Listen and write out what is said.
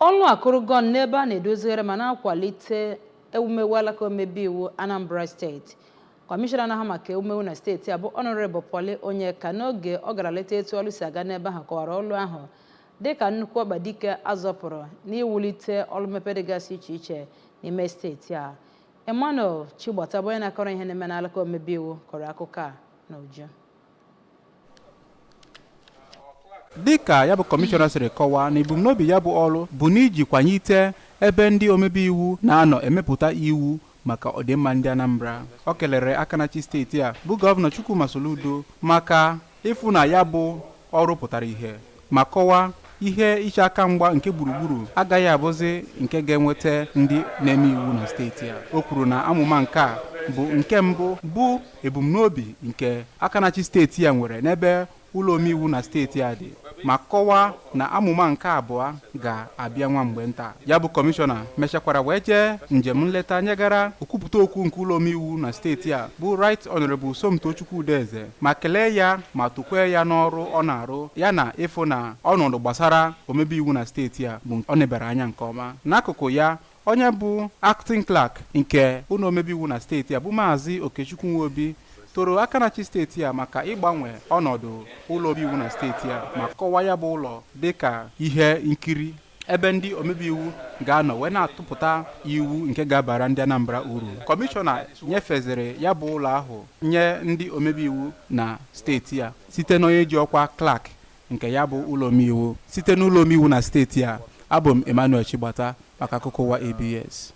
Ọlụ akụrụgọn n'ebe a na-edozigharị ma na-akwalite ewumewu alaka omebe iwu Anambra Steeti. Kọmishọna na-ahụ maka ewumewu na steeti a bụ Honorable Poly Onyeka, n'oge ọ gara leta etu ọlụ si aga n'ebe ahụ, kọwara ọlụ ahụ dịka nnukwu ọkpa dike a zọpụrụ n'iwulite ọlụ mmepe dịgasị iche iche n'ime steeti a. Emmanuel Chigbata bụ onye na-akọrọ ihe na-eme n'alaka omebe iwu kọrọ akụkọ a n'uju. Dịka ya bụ kọmishọna siri kọwaa na ebumnobi ya bụ ọrụ bụ n'iji kwanyite ebe ndị omebe iwu na-anọ emepụta iwu maka ọdịmma ndị Anambra. O kelere aka na-achị steeti a bụ Gọvanọ Chukwuma Soludo maka ịfụ na ya bụ ọrụ pụtara ihe, ma kọwaa ihe iche aka mgba nke gburugburu agaghị abụzi nke ga-enweta ndị na-eme iwu na steeti a. O kwuru na amụma nke a bụ nke mbụ bụ ebumnobi nke aka na-achị steeti a nwere n'ebe ụlọ omeiwu na steeti a dị, ma kọwaa na amụma nke abụọ ga-abịa nwa mgbe nta. Ya bụ kọmishọna mechakwara wee jee njem nleta nyegara okwupụta okwu nke ụlọ omeiwu na steeti a bụ Right Honorable Somtochukwu Udeze, ma kelee ya ma tụkwee ya n'ọrụ ọ na-arụ ya na ịfụ na ọnọdụ gbasara omebe iwu na steeti a bụ ọ nebara anya nke ọma. N'akụkụ ya, onye bụ acting clerk nke ụlọ omebe iwu na steeti a bụ Maazị Okechukwu Nwobi toro aka na-achị steeti a maka ịgbanwe ọnọdụ ụlọ omebe iwu na steeti a, ma kọwaa ya bụ ụlọ dịka ihe nkiri ebe ndị omebe iwu ga-anọ wee na-atụpụta iwu nke ga-abara ndị Anambra uru. Kọmishọna nyefeziri ya bụ ụlọ ahụ nye ndị omebe iwu na steeti a site n'onye ji ọkwa clerk nke ya bụ ụlọ omeiwu. Site n'ụlọ omeiwu na steeti a, abụ m Emmanuel Chigbata maka akụkọ ụwa ABS.